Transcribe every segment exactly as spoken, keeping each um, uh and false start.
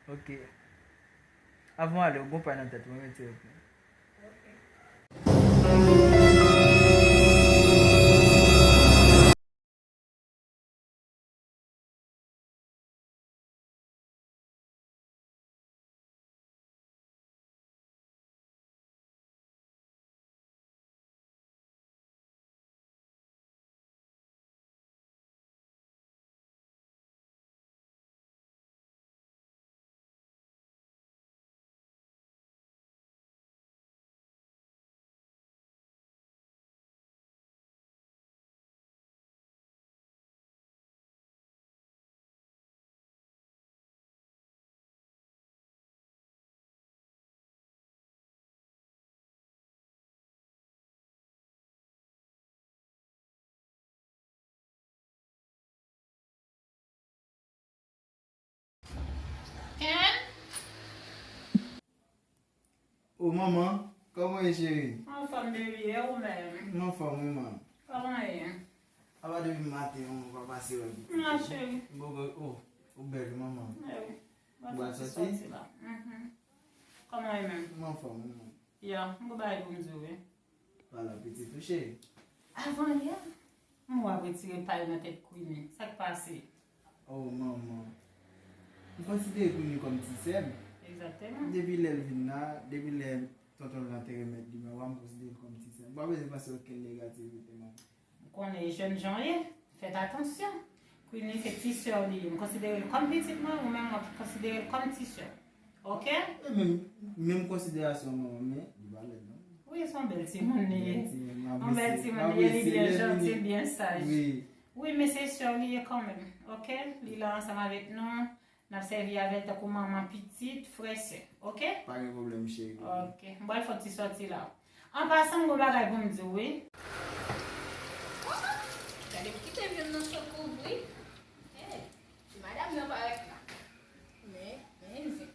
Ok. Avan w ale, ou gon pay nan tèt ou, mwen retire pou ou. Ken? O manman, kòman w ye cheri? Anfòm baby, e ou menm? M anfòm wi man. Kòman w ye? Apa depi maten an ou pa pase wè pitit? M la cheri. M poko, o, ou bèl wi manman. Ou pral sòti? Sòti la. Mhm. Kòman w ye menm? M anfòm wi man. Ya, m gon bagay pou m di w wi. Pale pitit ou cheri. Avan yè, m wè w ap retire pay nan tèt Queenie. Sa k pase? O manman. M konsidere Queenie kòm ti sè m. Egzakteman. Depi lè l vin la, depi lè tonton l lan te remèt li mwen, m konsidere l kòm ti sè m. M pa bezwen panse okenn negativite manman. M konnen e jènjan w ye, fèt atansyon. Queenie se ti sè w li ye. M konsidere l kòm pitit mwen, ou menm w ap konsidere l kòm ti sè w. Ok? E menm, menm konsiderasyon manman, men li pa lèd non. Wi, se yon bèl timoun li ye. Bèl timoun, m apresye. Yon bèl timoun li ye, li byen janti, byen saj. Wi. Wi, men se sè w li ye kanmenm. Ok? Li la ansanm avèk nou. N ap sèvi avè l tankou manman pitit, frè, sè. Ok? Pa gen pwoblèm, cheri. Ok. M pral fè yon ti sòti la. An pasan, m gon bagay pou m di w, wi. Gade, m kite vye m nan sot kouvri. Hey, ti madanm nan parèt la. Men, men zen.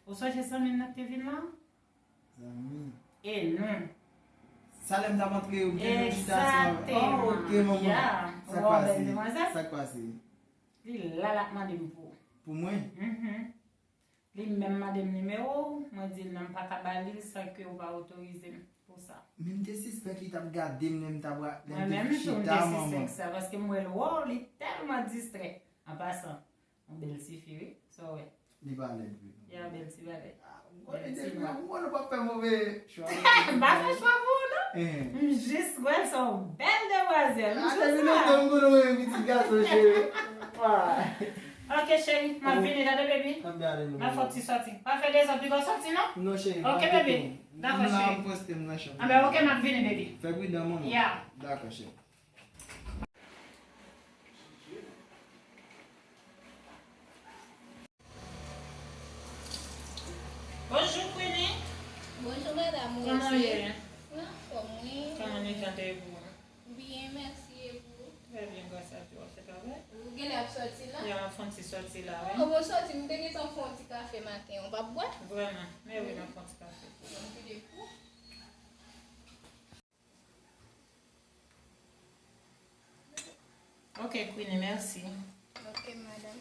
Ou sonje zanmi m nan k te vin la? Zanmi. E nou. Sa lè m t ap antre, ou te chita ansanm avè. Egzakteman. Oh, ok, manman. Ya. Sa k pase? Sa k pase? Li la, l ap mande m pou ou. Pou mwen? Mhm. Li menm mande m nimewo w, mwen di l non, m pa ka ba li l san ke ou pa otorize m pou sa. Men m te sispèk li t ap gade m lè m t ap, lè m te chita, manman. Mwen menm tou, m te sispèk sa, paske m wè l, wow, li tèlman distrè. An pasan, yon bèl tifi, wi. Sa w wè? Li pa lèd vre. Li yon bèl ti bagay. Ah, m konnen depi la, m konnen w p ap fè move chwa. M pa fè chwa pou ou, non. Eh. M jis wè l se yon bèl demwazèl. M jis wè l. Ah, depi lontan, m konnen w renmen pitit gason, cheri. Wah. Ok, cheri, m ap vini, tande, baby. M ap fè yon ti sòti. Pa fè dezòd, piga w sòti, non? Non, cheri, pa enkyete w. Ok, baby. Dakò, cheri. M la, m poste m nan chanm. Ah, ben, ok, m ap vini, baby. Fè pridan, manman. Ya. Dakò, cheri. Bonjou, Queenie. Bonjou, madam. Kòman w ye? Mwen anfòm, wi. Kòman nitan te ye pou ou? Byen, mèsi, e pou ou? Trè byen, gras a Dye. W ap fè travay? Ou genlè ap sòti la? Ya, m ap fè yon ti sòti la, wi. Oh, bon, sòti, m te gentan fè yon ti kafe maten. Ou p ap bwè? Vrèman? Men wi, m ap fè yon ti kafe. Yon ti de pou. Ok, Queenie, mèsi. Ok, madam.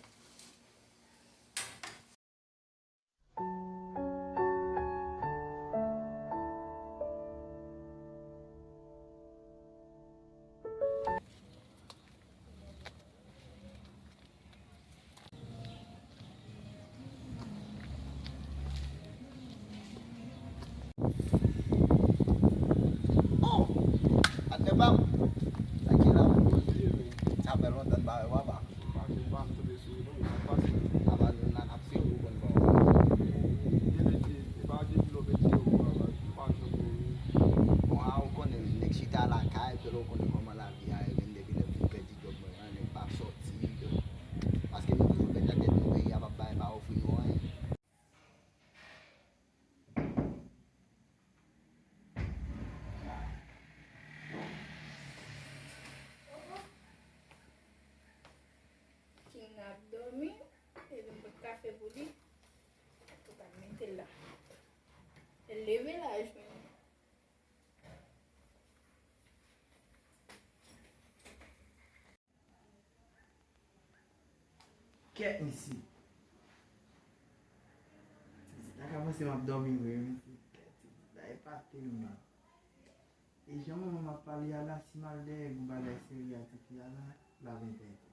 Oh! Patnè pa m. Sa ki la? Sa fè lontan n pa wè papa. Papa nou nan ap sere ou konn kòman. Bon, a ou konnen nèg chita lakay, fè l ou konnen kòman lavi a ye, menm depi lè m fin pèdi djòb mwen an, nèg pa sòti. Paske nou toujou pèdi ak tèt nou, peyi a p ap bay, pa ofri nou anyen. King ap dòmi, epi m pot kafe pou li. Pou ta mete l la. Leve la, jwenn. Kèt mesye. Titi ta ka panse m ap dòmi vre, mesye. Kèt, Titi ta epate m la. E jan manman m ap pale a la, si m al dèyè gwo bagay serye a tifi a la, l ap enpète.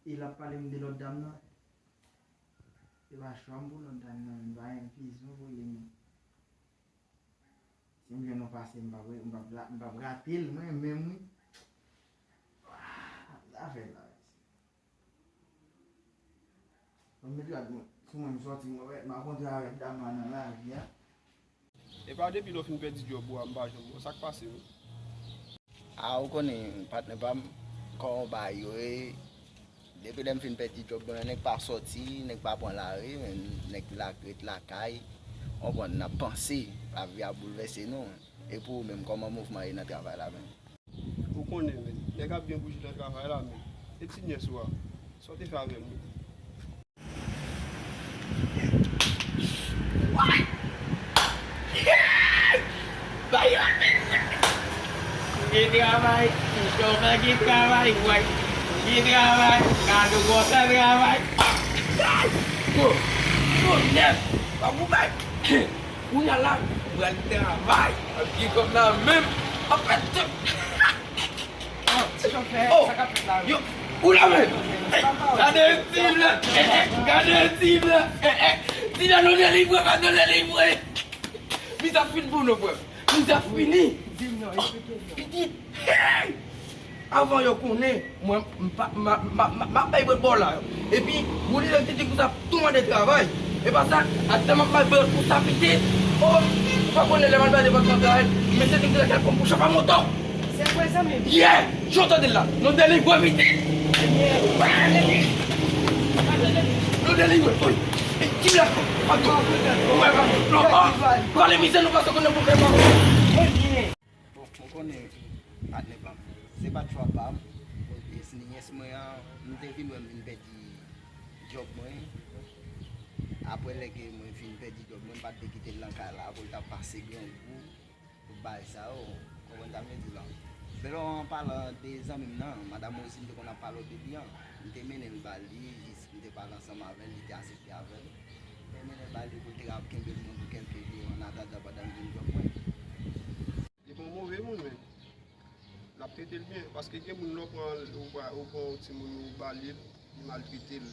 E l ap pale m de lòt dam nan. E pa chwa m pou lòt dam nan, m pa gen pizon voye men. Si m jwenn yon pase, m p ap, m p ap, m p ap rate l, mwen menm, wi. Ah, zafè la, mesye. Ban m met rad mwen sou mwen, m sòti, mwen wè, m a kontre avèk dam nan nan lavi a. Epa depi lè w fin pèdi djòb ou a, m pa janm wè w. Sa k pase menm? A, ou konnen, patnè pa m, kòman bagay yo ye. Depi lè m fin pèdi djòb mwen an, nèg pa sòti, nèg pa pran lari, men nèg la ret lakay. Ou konprann, n ap panse, lavi a boulvèse nou. E pou ou menm, kòman mouvman ye nan travay la menm? Ou konnen, men, nèg ap byen bouje nan travay la, men. E ti nyès ou a, sa w te fè avè l menm? Gen travay, chofè gen travay, wè. Gen travay, gade konsa travay. Bon, bon, nèf, pa pou bay. Kounye a la, m pral travay. Ap gen kòb la menm. An fèt, Oh! Yo, ou la menm! Hey, gade ti la! Eh, eh, gade ti la! Eh, eh, ti la, nou delivre, pa nou delivre! Mizè fin pou nou, frè. Mizè fini. Pitit, hey! Avan yo konnen, mwen, m pa, m a, m a, m a, m ap bay bò la. Epi, Wouli lè te di konsa, tou mande travay. E pa sa, atè m ap bay bò pou sa pitit. Oh, ou pa konnen lè m al bay depatman travay, mesye te di lakay kòm pou chofè moto. Se vre, zanmi m? Yeah! Jan w tande l la, nou delivre pitit. Nou delivre, wi. E ki la, pa tou. Wè, pa tou. Non, pa. Pale mizè nou pa sa konnen pou fè pa. Bon, ou konnen, patnè pa m, se pa t chwa pa m. E si nyès mwen an, m te vin wè m vin pèdi djòb mwen. Apre lè ke mwen fin pèdi djòb mwen, m pa t vle kite l nan kay la pou l ta pase grangou, tout bagay sa yo. Konprann sa m vle di la? Menm lè an palan de zanmi m nan, madanm Rosi, m te konn ap pale w de li an. M te mennen l ba li, jis m te pale ansanm avè l, li te aksepte avè l. M te mennen l ba li pou l te ka ap kenbe l mwen pou kèlke jou, an atandan pandan m jwenn djòb mwen. Li pa yon move moun, men l ap trete l byen. Paske gen moun, lè w pran, ou ba, ou pran yon timoun, ou ba li l, li maltrete l.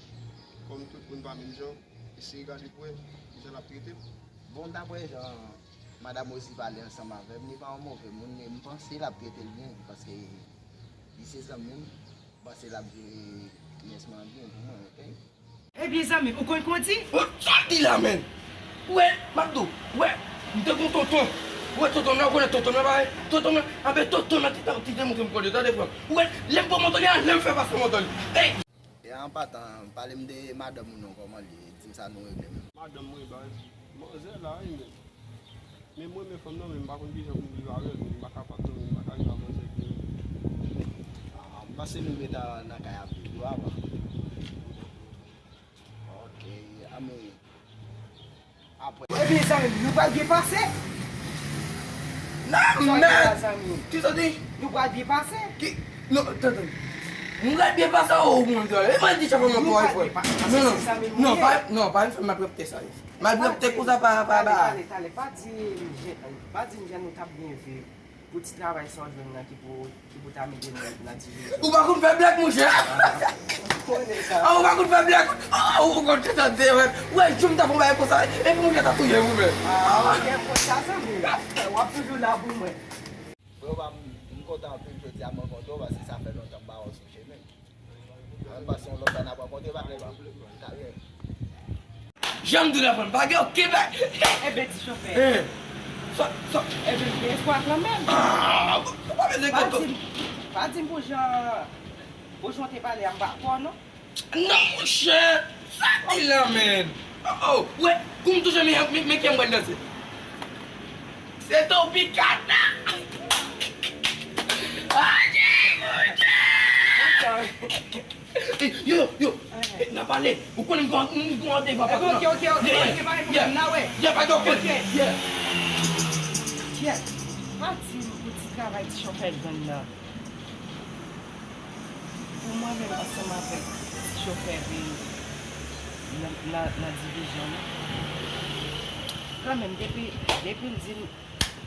Kòm tout moun pa menm jan, eseye gade pou wè kijan l ap trete l. Bon, daprè jan madanm Rosi pale ansanm avè m, li pa yon move moun, men m panse l ap trete l byen, paske li se zanmi m, m panse l ap jere nyès mwen an byen pou mwen, oke? Ebyen, zanmi m, ou konn kòman di? Ou, sa w di la, menm? Ou wè, m ap di w, ou wè, m te gon tonton. Ou wè tonton m nan, ou konnen tonton m nan, pa vre? Tonton m nan, anben tonton m nan ki te, ki te montre m kote, tande, frè m. Ou wè, lè m pran moto li a, lè m fè pase moto li. Ey! E an patan, pale m de madanm ou non, kòman li ye? Di m sa nou regle menm. Madanm mwen, ba, manzè la, wi, men. Men mwen, men fanm nan, men m pa konn kijan pou m viv avè l, men m pa kapab non, men m pa ka viv ak manzè byen. Ah, m panse nou mèt nan kay ap viv yo avan. Ok, a men, apre. Ebyen, zanmi m, nou pral byen pase. Nan, men, ki sa w di? Nou pral byen pase. Ki, non, tande. Nou pral byen pase, o, mon Dieu. E mwen di sa fè mwen pran efò. Non, non, non, pa, non, pa yon fè malpwòpte sa yo. Malpwòpte konsa pa, pa, pa. Talè, talè, talè, pa di m jèn, pa di m jèn ou t ap byen viv. Pou ti travay sa w jwenn nan ki pou, ki pou ta mete nou nan ti jejyon. Ou pa konn fè blag, monchè. Ou konnen sa. Ah, ou pa konn fè blag. Ah, ou konn fè sa, de, wè. Wè, jou m ta fè yon bagay konsa, epi monchè ta touye m, ou menm. Ah, ok, konn sa, zanmi. W ap toujou la pou mwen. Frè pa m, m kontan anpil jodi a m rankontre w, paske sa fè lontan m pa wè w sou chemen. Ann pase yon lòt fwa n ap rankontre, patnè pa m. Talè. Jan m di w la, pa gen okenn bagay. Enben, ti chofè. Eh. Sa, sa. Enben, m gen espwa kanmenm. Ah, ou pa bezwen gen to. Pa di m, pa di m pou jan, pou jan w te pale a, m pa kwè w non. Non, monchè, sa di la, menm. Oh, oh, wè, kou m touche men, men, men kè m pral danse. Se Tropicana. Adje, monchè. Eh, yo, yo, eh, n a pale. Ou konnen m gen, m gen randevou a patron nan. Ok, ok, ok, yeah, ok, pa gen pwoblèm, n a wè. Yeah, pa gen pwoblèm. Ok. Yeah. Yeah. Pa di m pou ti travay ti chofè gang nan. Mwen menm ansanm avèk ti chofè peyi nan, nan, nan divizyon nou. Kanmenm, depi, depi l di m,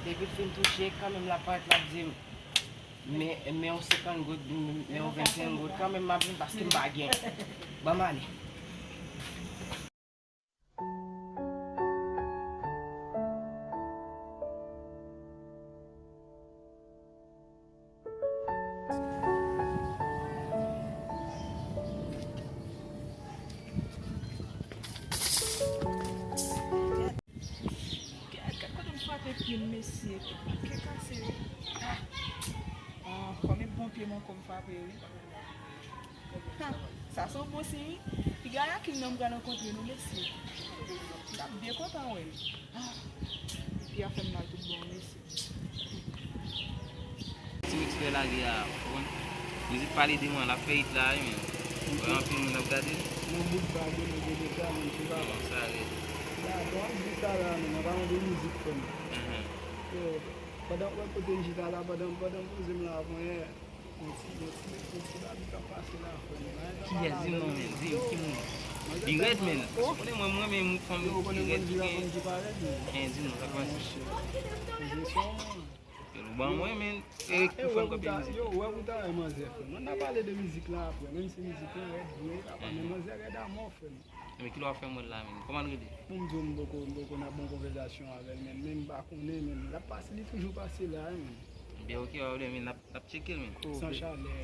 depi l fin touche, kanmenm l ap parèt, l ap di m, men, men yon senkant goud, men yon vennsenk goud, kanmenm m ap vin paske m pa gen. Ban m ale. Gad, gad kote m frape pye m, mesye. Pye kase, wi. Ah, ah, kòm e bon pye m ankò m frape, wi. Ha, sa se yon bon siy, wi. Piga la King nan m pral rankontre nou, mesye. M t ap byen kontan wè l. Ah, pye a fè m mal tout bon, mesye. Ti miks fè lage a, ou konprann? Mizik pale de mwen, l ap fè it la, wi, men. Wè anpil moun ap gade l. Nan bout bag yo, nan gede sa, moun ki pa. Bon, sa rèd. Ya, bon, ap di sa la, men, nan pa mande mizik, frè m. Mhm. Yo, pandan w wè kote m chita la, pandan, pandan m poze m la, avan yè, yon ti, yon ti, yon ti babi k ap pase la, frè m. Kiyès? Di m non, men. Di m ki moun. Li rèd, men. Ou konnen mwen, mwen, men, fanm ki rèd, ki gen. Di m non, sa kòmanse. Ou ban mwen, men, e, ou fè m kanpe mizik. Yo, wè pou ta wè manzè, frè m. Ann pale de mizik la apre, menm si mizik la rèd vre, apa, men manzè rèd amò, frè m. Men ki lè w ap fè m wè l la, men? Kòman l rele? Pou m di w, m poko, m poko nan bon konvèsasyon avè l, men, men m pa konnen, men l ap pase, li toujou pase la, men. Ebyen, oke, pa pwoblèm, men n ap, n ap tcheke l, men. San chalè.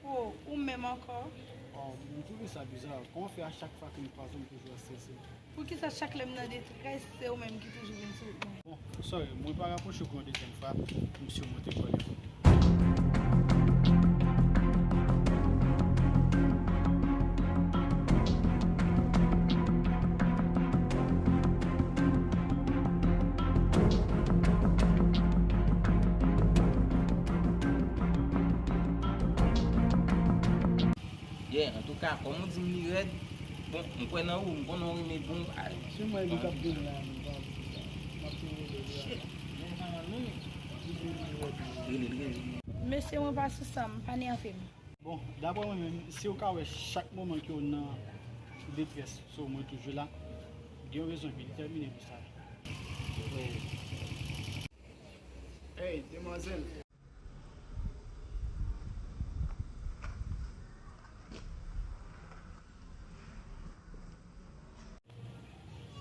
Oh, ou menm ankò? Oh, m twouve sa biza. Kòman fè a chak fwa ke m kwaze w, m toujou estrese? Poukisa chak lè m nan detrès, se ou menm ki toujou vin sou wout mwen? Bon, sorry, mwen pa rapwoche w pou yon dezyèm fwa, m simonte kòlè mwen. Yeah, antouka, kòm ou di m li rèd, bon, m kwè nan ou, m konnen w renmen bon bagay. Se mwen li k ap vin la, men pa di sa. M ap tou rele li a. Shit. Rele l, rele l. Mesye, mwen pa sou sa, m pa nève m. Bon, daprè mwen menm, si w ka wè chak moman ke w nan detrès, so mwen toujou la, gen yon rezon ki detèmine pou sa. Hey, demwazèl.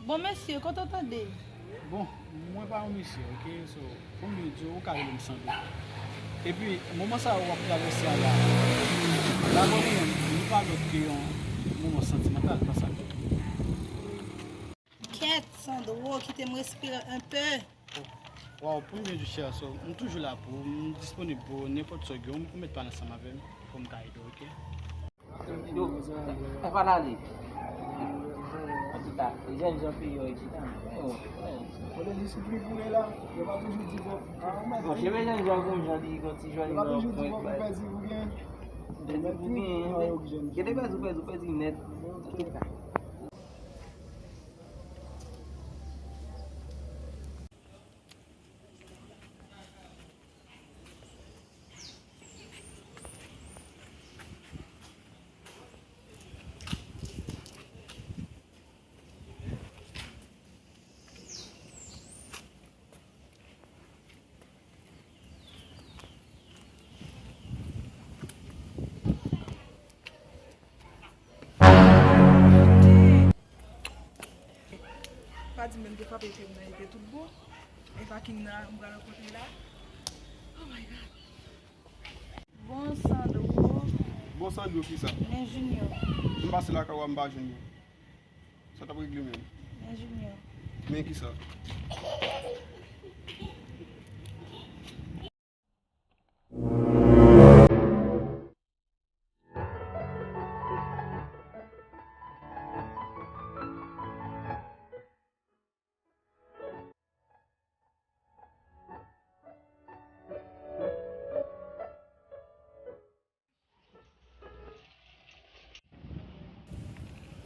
Bon, mesye, kote w tande? Bon, mwen pa yon mesye, oke? So, pou m byen di w, ou ka rele m Sando. Epi, moman sa yo w ap travèse a la, la mwen menm, li pa lòt ke yon moman santimantal, pa sa? Kèt, Sandro, kite m respire un peu. Waw, pou m byen di w, chè, so, m toujou la pou ou, m disponib pou ou, nenpòt sa w gen, ou mèt pale ansanm avè m, pou m ka ede w, oke? Yo, sa pral ale. Antouka, jèn jan peyi yo, etsetera. Yo, yo. Kote disiplin pou ye la, yo pa toujou di bòf. Bon, se jèn jan gon jan li gon ti jwèt. Yo pa toujou di bòf ou pèdi ou gen. Pèdi ou gen. Gen de pèdi ou pèdi, ou pèdi nèt. Antouka. Pa di m menm te frape pye m nan, li te tout bon. E pa King nan m pral rankontre la. Oh my God. Bon Sandro. Bon Sandro kisa? Men Junior. M pase lakay ou a, m pa jwenn li. Sa t ap regle menm? Men Junior. Men kisa?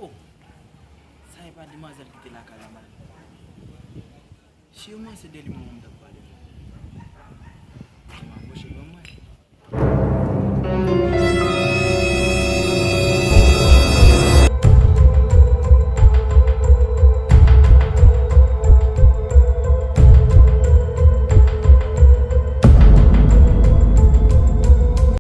Oh, sa e pa de Manzèl ki te lakay la mal. Siman se de li mwen menm m t